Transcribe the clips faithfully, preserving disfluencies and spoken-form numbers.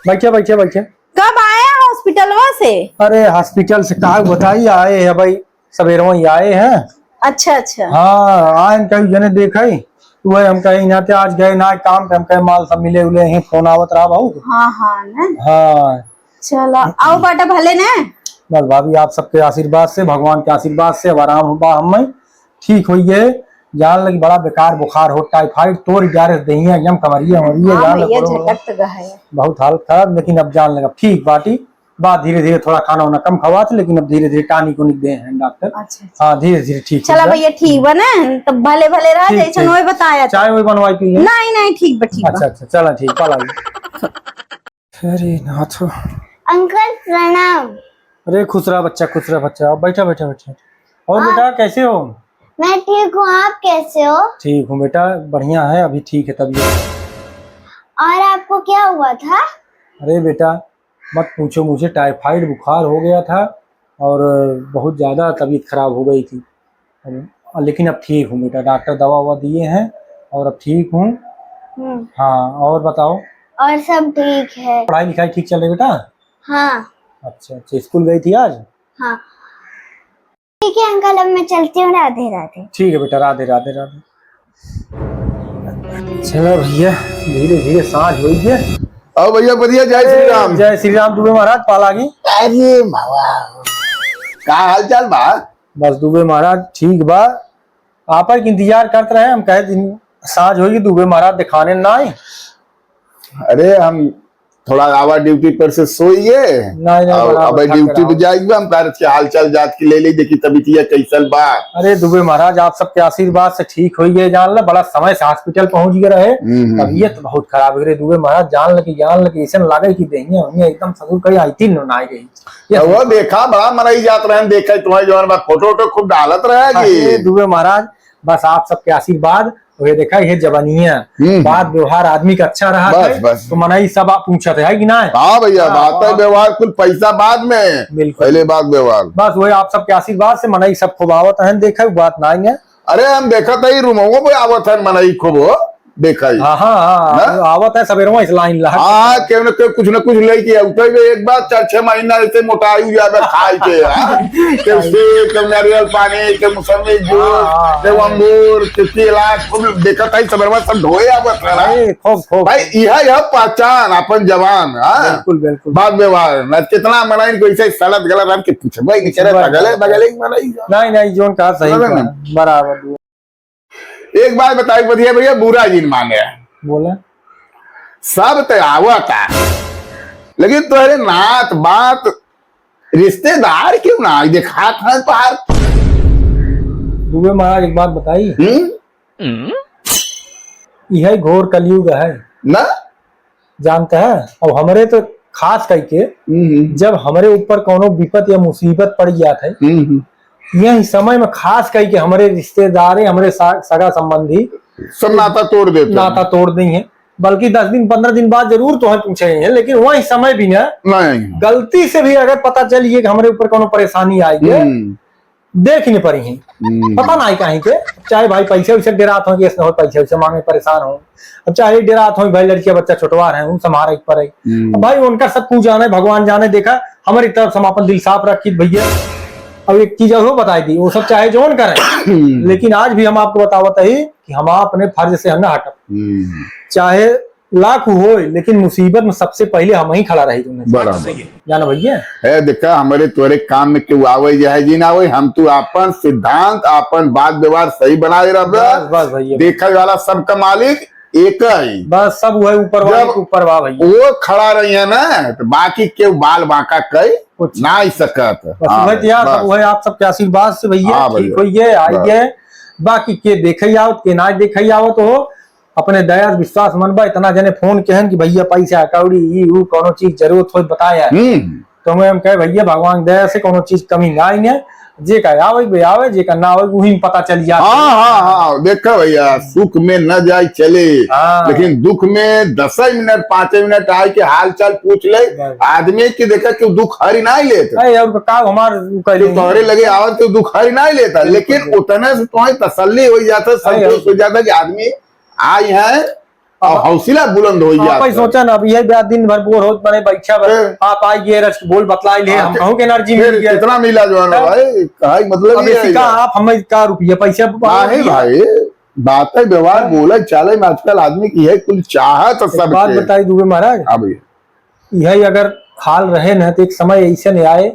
बैठे, बैठे, बैठे। कब आया हॉस्पिटलवा से? अरे, हॉस्पिटल से का बताई, आए हैं भाई, सवेरवा ही आए हैं। अच्छा, अच्छा। हाँ, आए हैं, कहीं जने देखे ही, तो वही हम कहे, "यहाँ ते आज गए ना काम पे", हम कहे, "माल सब मिले उले ही, फोन आवत रहा बहुत।" हाँ, हाँ, ना? हाँ। चला, आओ बेटा, भले ने? बस भाभी, आप सबके आशीर्वाद से, भगवान के आशीर्वाद से अब आराम बा हमें, ठीक होइए। जान लगी बड़ा बेकार बुखार हो, टाइफाइड, तोर ग्यारह दहिया एकदम कमरिया मरिया, हाँ जान लग भैया, बड़ो झटक तो गया है। बहुत हालत खराब, लेकिन अब जान लगा ठीक बाटी। बा धीरे धीरे थोड़ा खाना वाना कम खवात, लेकिन अब धीरे धीरे टानिक उनिक दे हैं डॉक्टर। अच्छा, अच्छा। हाँ, धीरे धीरे ठीक हो चला जाए। भैया, ठीक बा ना, तब भले भले रहा, ठीक, जैसे ठीक। नोए बताया था। चाय वोए बनवाई पी ले। नहीं, नहीं, ठीक बा, ठीक बा। अच्छा, अच्छा, चला ठीक, पाला। अरे नाथ। अंकल प्रणाम। अरे खुश रहा बच्चा, खुश रहा बच्चा, बैठा, बैठा, बैठा। और हाँ। बेटा, कैसे हो? मैं ठीक हूँ, आप कैसे हो? ठीक हूँ बेटा, बढ़िया है, अभी ठीक है तबीयत। और आपको क्या हुआ था? अरे बेटा, मत पूछो, मुझे टाइफाइड बुखार हो गया था और बहुत ज़्यादा तबीयत खराब हो गई थी। अब, लेकिन अब ठीक हूँ बेटा, डॉक्टर दवा ववा दिए हैं और अब ठीक हूँ। हम्म। हाँ, और बताओ? और सब ठीक है। पढ़ाई लिखाई ठीक चल रही बेटा? हाँ। अच्छा, अच्छा, स्कूल गई थी आज? हाँ। ठीक है अंकल, अब मैं चलती हूँ, राधे राधे। ठीक है बेटा, राधे राधे राधे। चलो भैया, धीरे धीरे सांझ होई है। आओ भैया, बढ़िया, जय श्री ए, राम। जय श्री राम दुबे महाराज, पालागी। अरे बाबा, का हाल चाल बा? बस दुबे महाराज ठीक बा, आप ही के इंतजार करत रहे, हम कहे दिन सांझ होई, दुबे महाराज दिखाने ना आए। अरे हम थोड़ा आवा ड्यूटी पर से सोइए, नहीं, नहीं, और बराबर अब थक ड्यूटी पे रहा। जाइए, हम तार के हाल चाल जात के ले ले, देखी तबीयतिया कैसन बा। अरे दुबे महाराज, आप सबके आशीर्वाद से ठीक होई गए, जान ले, बड़ा समय से हॉस्पिटल पहुंच गए रहे, हम्म, हम्म, तबीयत हम्म। बहुत खराब हो गई दुबे महाराज, जान ले कि, जान ले कि ऐसन लगे कि देहिया, वहिया एकदम ससुर कहीं आई तीन ना आई गई। ये तो वो देखा, बड़ा मनई जात रहे, देखा तुम्हारे जवान बा, फोटो वोटो खूब डालत रहे जी। अरे दुबे महाराज, बस आप सबके आशीर्वाद, वही देखा, ये जवानिया, हम्म। बात व्यवहार आदमी का अच्छा रहा बस, है, बस। तो मनई सब आप पूछत है, है कि ना? हाँ भैया, हाँ, बात है हाँ। व्यवहार, कुल पैसा बाद में, बिल्कुल। पहले बात व्यवहार। बस वही आप सबके आशीर्वाद से मनई सब खूब आवत हैं, देखा, बात ना है। अरे हम देखत है, रूमों पे आवत है मनई खूब, देखा ही। हाँ, हाँ, हाँ, ना? आवत है, सवेरवा इस लाइन लगा। हाँ, केहू न केहू कुछ न कुछ लेके आवत है, एक बार चार छह महीना ऐसे मोटाई जाबे खाई के, हाँ? केहू सेब, केहू नारियल पानी, केहू मौसमी जूस, हाँ, हाँ, केहू हाँ। अंगूर, केहू केला, खूब देखत है, सवेरवा सब ढोए आवत है ना। अरे, खूब, खूब। भाई, यह, यह पहचान, अपन जवान, हाँ? बिल्कुल, बिल्कुल। बात व्यवहार, ना कितना मनई इनको ऐसे सड़त गलत हम के पूछबे, कि पूछबे करे बगले, बगले ही मनई। नहीं, नहीं, जोन कहा सही समझ कहा, ना? बराबर। एक बात बताई बढ़िया भैया, बुरा जिन माने। बोला। सब त आवता, लेकिन तोहरे नात बात रिश्तेदार क्यों ना आई देखात हैं बाहर? दुबे महाराज एक बात बताई। हम्म? यह घोर कलयुग है। ना? जानता है, अब हमरे तो खास करके हम्म। जब हमरे ऊपर कौनो विपत या मुसीबत पड़ जात है, हम्म। यही समय में खास करके हमरे रिश्तेदारे, हमरे सा-, सगा संबंधी सब नाता तोड़ देते हैं। नाता तोड़ देई हैं, बल्कि दस दिन, पन्द्रह दिन बाद जरूर तोहे पूछे हैं, लेकिन वही समय भी ना नहीं। गलती से भी अगर पता चलिए कि हमरे ऊपर कौनो परेशानी आई है, हम्म। देख नहीं पड़ी हैं। हम्म। पता नहीं काहे के, चाहे भाई पैसे वैसे डेरात हो, कि ऐसे हो, पैसे वैसे मांगे, परेशान हो। अब चाहे डेरात हो, भाई लड़किया बच्चा छोटवार है, उन संभारे के पड़े। हम्म। अब भाई उनका सब कुछ जाने, भगवान जाने, देखा, हमारी तरफ से हम अपन दिल साफ रखी भैया। अब एक चीज और बताई दी, वो सब चाहे जौन करें, हम्म। लेकिन आज भी हम आपको बतावत ही कि हम अपने फर्ज से हम ना हटब। हम्म। चाहे लाख होए, लेकिन मुसीबत में सबसे पहले हम ही खड़ा रही तुमने। बराबर। जाना भैया? है, देखा, हमरे तोरे काम में केहू आवे चाहे जी ना आवे, हम तू आपन सिद्धांत, आपन बात व्यवहार सही बनाए रहबे। बस, बस भैया। देखे वाला सबका मालिक एक ही। बस, सब वही ऊपर वाले जब के ऊपर बा भैया। वो खड़ा रही है ना, तो बाकी केहू बाल बांका कई कुछ ना ही सकत। बस हाँ, वही तैयार, बस। सब वही आप सबके आशीर्वाद से भैया, हाँ ठीक भैया। होइए, बस। आइए। बाकी के देखे आवत, के ना देखे आवत हो, अपने दया से विश्वास मन बा, इतना जने फोन केहन कि भैया पैसा कौड़ी ई ऊ कौनो चीज जरूरत होई बताया। हम्म। तो हमें हम कहे भैया भगवान दया से कौनो चीज कमी ना आई ने, जे का आवे बे आवे, जे का ना आवे वही में पता चल जाता। हाँ, हाँ, हाँ, देखा भैया, सुख में न जाए चले, हाँ। लेकिन दुख में दस मिनट, पाँच मिनट आए के हाल चाल पूछ ले, बस। आदमी के देखा कि दुख हरी ना लेत। अरे यार, का हमार ऊ कहले तो तोहरे लगे आवत तो दुख हरी ना लेता, बिल्कुल, लेकिन बिल्कुल। उतने से तुम्हें तसल्ली हो जाता, अरे संतोष यार। हो जाता कि आदमी आई है, और हौसला बुलंद हो जाता है। सोचा ना, अब यह बात दिन भर बोर होत बने बैठा बा। फिर? आप आई गए, रच बोल बतलाई ले, हाँ, हम फिर? कहूँ के एनर्जी फिर मिल गया। कितना मिला जो है ना हाँ? भाई, कहा कि मतलब अब ये ऐसी है का यार। आप हमें का रुपया पैसा नहीं भाई, बात है व्यवहार, हाँ। बोले चाले में आजकल आदमी की है, कुल चाहत एक सब बात के। बताई दुबे महाराज। हाँ भैया। यही अगर हाल रहे न, तो एक समय ऐसे नहीं आए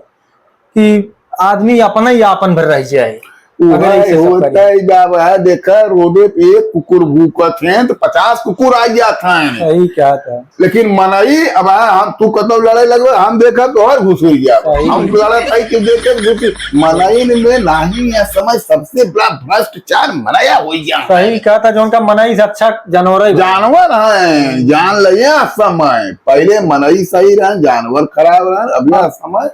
कि आदमी अपना ही आपन भर रह जाए। अगर वही ऐसे सब होता करे। है, जब है, देखा, रोडे पे एक कुकुर भूकत है, तो पचास कुकुर आ जात हैं। सही कहा था। लेकिन मनई, अब है, हम, तू कतौ लड़े लगबे, हम देखा तो और घुस हुई गया। सही। हम लड़त है कि देखे घुस, मनई में नहीं है समय, सबसे बड़ा भ्रष्टाचार मनया हो गया। सही कहा था, जो उनका मनई से अच्छा जानवर ही बा। जानवर है, जान लिया समय। पहले मनई सही रहे, जानवर खराब रहे, अब यह समय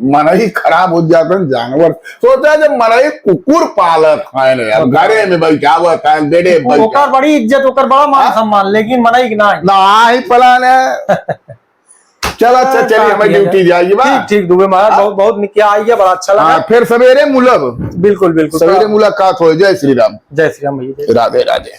मनई खराब हो जाता है, जानवर। सोचा जब मनई कुकुर पालत है ना यार, ओकर घरे में बैठावत है, बेड़े कुकुर, बैठा। ओकर बड़ी इज्जत, ओकर बड़ा मान हाँ? सम्मान, लेकिन मनई के ना। ना ही पलान है। चल, अच्छा, हाँ, चलिए, काट हमारी लिया ड्यूटी जाए। जाएगी बा। ठीक, ठीक, दुबे महाराज, हाँ। बहुत, बहुत निकिया आई है, बड़ा अच्छा लगा। हाँ, फिर सवेरे मुलब। बिल्कुल, बिल्कुल। सवेरे मुलाकात हो। जय श्री राम। जय श्री राम भैया, जय श्री राम। राधे, राधे।